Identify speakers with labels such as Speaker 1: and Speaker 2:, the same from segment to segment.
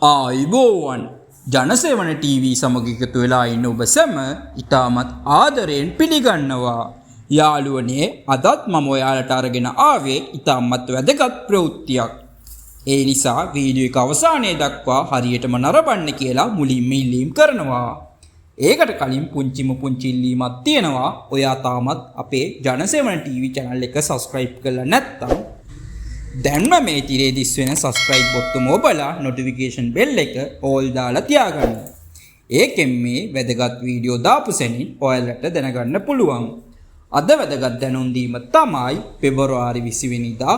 Speaker 1: ආයුබෝවන්, ජනසෙවන ටීවී සමග එකතු වෙලා ඉන්න ඔබ සැම ඉතාමත් ආදරයෙන් පිළිගන්නවා. යාළුවනේ, අදත් මම ඔයාලට අරගෙන ආවේ ඉතාමත් වැදගත් ප්‍රවෘත්තියක්. ඒ නිසා වීඩියෝ එක අවසානයේ දක්වා හරියටම නරඹන්න කියලා මුලින්ම ඉල්ලීම් කරනවා. ඒකට කලින් පුංචිම පුංචි ඉල්ලීමක් තියෙනවා. ඔයා තාමත් අපේ ජනසෙවන ටීවී channel එක subscribe කරලා නැත්නම් දැන්ම මේ තිරේ දිස්වෙන සබස්ක්‍රයිබ් බොත්තම ඔබලා නොටිෆිකේෂන් බෙල් එක ඕල් දාලා තියාගන්න. ඒකෙන් මේ වැදගත් වීඩියෝ දාපු සැනින් ඔයාලට දැනගන්න පුළුවන්. අද වැදගත් දැනුම් දීම තමයි, පෙබරවාරි 20 වෙනිදා,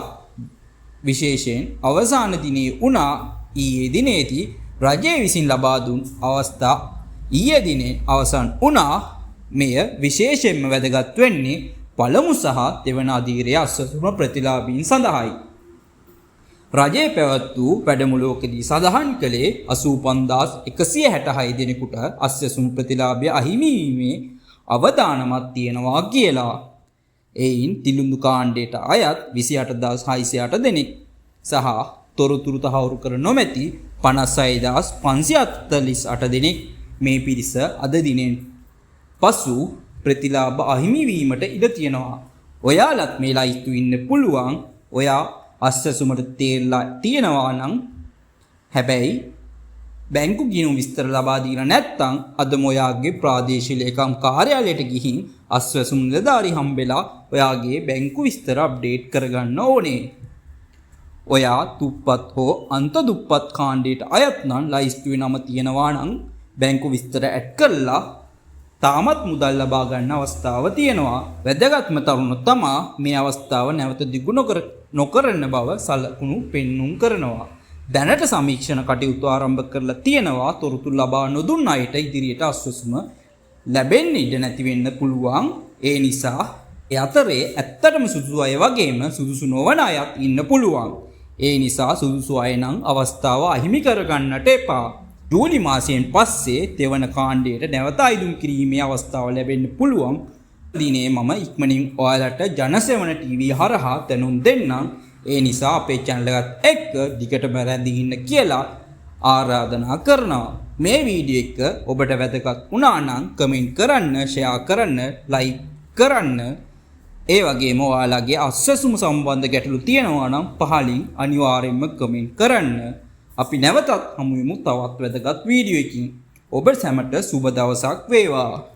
Speaker 1: විශේෂයෙන් අවසාන දිනේ වුණා ඊයේ දිනේදී, රජය විසින් ලබා දුන් අවස්ථා ඊයේ දිනේ අවසන් වුණා. මෙය විශේෂයෙන්ම වැදගත් වෙන්නේ පළමු සහ දෙවන අදියරයේ අස්වැසුම ප්‍රතිලාභීන් සඳහායි. රජය පැවැත් වූ වැඩමුළුවකදී සඳහන් කළේ 85,166 දෙනෙකුට අස්වැසුම් ප්‍රතිලාභය අහිමි වීමේ අවදානමක් තියෙනවා කියලා. එයින් දිළිඳු කාණ්ඩයට අයත් 28,608 දෙනෙක් සහ තොරතුරු තහවුරු කර නොමැති 56,548 දෙනෙක්. මේ පිරිස අද දිනෙන් පසු ප්‍රතිලාභ අහිමි වීමට ඉඩ තියෙනවා. ඔයාලත් මේ ලයිස්තු ඉන්න පුළුවන්. ඔයා අස්වැසුමට තේරලා තියෙනවා නම්, හැබැයි බැංකු ගිණුම් විස්තර ලබා දීලා නැත්නම්, අදම ඔයාගේ ප්‍රාදේශීය ලේකම් කාර්යාලයට ගිහින් අස්වැසුම් නිලධාරී හම්බෙලා ඔයාගේ බැංකු විස්තර අප්ඩේට් කරගන්න ඕනේ. ඔයා දුප්පත් හෝ අන්ත දුප්පත් කාණ්ඩයට අයත් නම්, ලයිස්තුවේ නම තියෙනවා නම්, බැංකු විස්තර ඇඩ් කරලා තාමත් මුදල් ලබා ගන්න අවස්ථාව තියෙනවා. වැදගත්ම කරුණ තමා මේ අවස්ථාව නැවත දිගු නොකරන බව සලකුණු පෙන්නුම් කරනවා. දැනට සමීක්ෂණ කටයුතු ආරම්භ කරලා තියෙනවා. තොරතුරු ලබා නොදුන් අයට ඉදිරියට අස්වැසුම ලැබෙන්න ඉඩ නැති වෙන්න පුළුවන්. ඒ නිසා ඒ අතරේ ඇත්තටම සුදුසු අය වගේම සුදුසු නොවන අයත් ඉන්න පුළුවන්. ඒ නිසා සුදුසු අය නම් අවස්ථාව අහිමි කරගන්නට එපා. ජූලි මාසයෙන් පස්සේ තෙවන කාණ්ඩයට නැවත අයදුම් කිරීමේ අවස්ථාව ලැබෙන්න පුළුවන්. දිනේ මම ඉක්මනින් ඔයාලට ජනසෙවන ටීවී හරහා දැනුම් දෙන්නම්. ඒ නිසා අපේ චැනල් එකත් එක්ක දිගටම රැඳී ඉන්න කියලා ආරාධනා කරනවා. මේ වීඩියෝ එක ඔබට වැදගත් වුණා නම් කමෙන්ට් කරන්න, ෂෙයා කරන්න, ලයික් කරන්න. ඒ වගේම ඔයාලගේ අස්වැසුම සම්බන්ධ ගැටලු තියෙනවා නම් පහලින් අනිවාර්යයෙන්ම කමෙන්ට් කරන්න. අපි නැවතත් හමු වෙමු තවත් වැදගත් වීඩියෝ එකකින්. ඔබ සැමට සුබ දවසක් වේවා.